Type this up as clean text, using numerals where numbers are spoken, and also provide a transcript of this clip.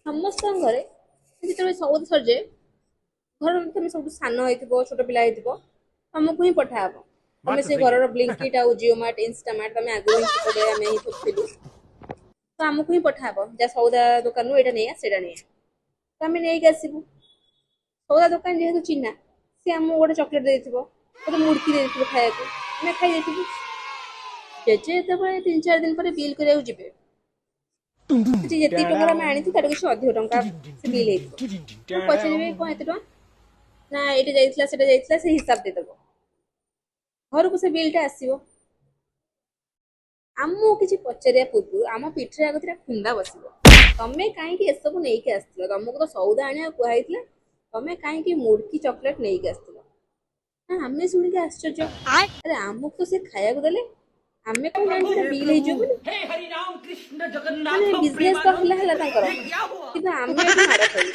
ସମସ୍ତଙ୍କ ଘରେ ଯେତେବେଳେ ସଉଦା ସରିଯାଏ, ଘରର ତମେ ସବୁଠୁ ସାନ ହେଇଥିବ, ଛୋଟ ପିଲା ହେଇଥିବ, ତମକୁ ହିଁ ପଠାହବ। ତମେ बात तो ସେ सही है। ଘରର ବ୍ଲିଙ୍କିଟ୍ ଆଉ ଜିଓ ମାର୍ଟ, ଇନଷ୍ଟାମାର୍ଟ, ତମେ ଆଗରୁ ହିଁ ସେପଟେ ଆମେ ହିଁ ସବୁ ଥିଲୁ। ତ ଆମକୁ ହିଁ ପଠାହବ, ଯା ସଉଦା ଦୋକାନରୁ ଏଇଟା ନେଇ ଆ, ସେଇଟା ନେଇ ଆ। ତ ଆମେ ନେଇକି ଆସିବୁ। ସଉଦା ଦୋକାନ ଯେହେତୁ ଚିହ୍ନା, ସେ ଆମକୁ ଗୋଟେ ଚକୋଲେଟ୍ ଦେଇଥିବ, ଗୋଟେ ମୁଡ଼କି ଦେଇଥିବ ଖାଇବାକୁ, ଆମେ ଖାଇ ଦେଇଥିବୁ। ଜେଜେ ଯେତେବେଳେ 3-4 ଦିନ ପରେ ବିଲ୍ କରିବାକୁ ଯିବେ, ସେଠି ଯେତିକି ଟଙ୍କାର ଆମେ ଆଣିଥିବୁ ତାଠୁ କିଛି ଅଧିକ ଟଙ୍କା ସେ ବିଲ୍ ହେଇଥିବ। ତ ପଚାରିବେ, କଣ ଏତେ ଟଙ୍କା? ନା ଏଇଟା ଯାଇଥିଲା, ସେଇଟା ଯାଇଥିଲା, ସେ ହିସାବ ଦେଇଦବ। ଘରକୁ ସେ ବିଲ୍ଟା ଆସିବ, ଆମକୁ କିଛି ପଚାରିବା ପୂର୍ବରୁ ଆମ ପିଠିରେ ଆଗ ଦିଟା ଖୁନ୍ଦା ବସିବ। ତମେ କାହିଁକି ଏସବୁ ନେଇକି ଆସିଥିଲ? ତମକୁ ତ ସଉଦା ଆଣିବାକୁ କୁହାହେଇଥିଲା, ତମେ କାହିଁକି ମୁଡ଼କି ଚକୋଲେଟ୍ ନେଇକି ଆସିଥିଲ? ନା ଆମେ ଶୁଣିକି ଆଶ୍ଚର୍ଯ୍ୟ, ଆରେ ଆମକୁ ତ ସେ ଖାଇବାକୁ ଦେଲେ, ଆମେ କଣ ଜାଣିଛୁ ଏଟା ବିଲ୍ ହେଇଯିବ ବୋଲି? ମାନେ ବିଜନେସ୍ ତ ହେଲା ହେଲା ତାଙ୍କର, କିନ୍ତୁ ଆମେ ଏଠି ମାଡ଼ ଖାଇଲୁ।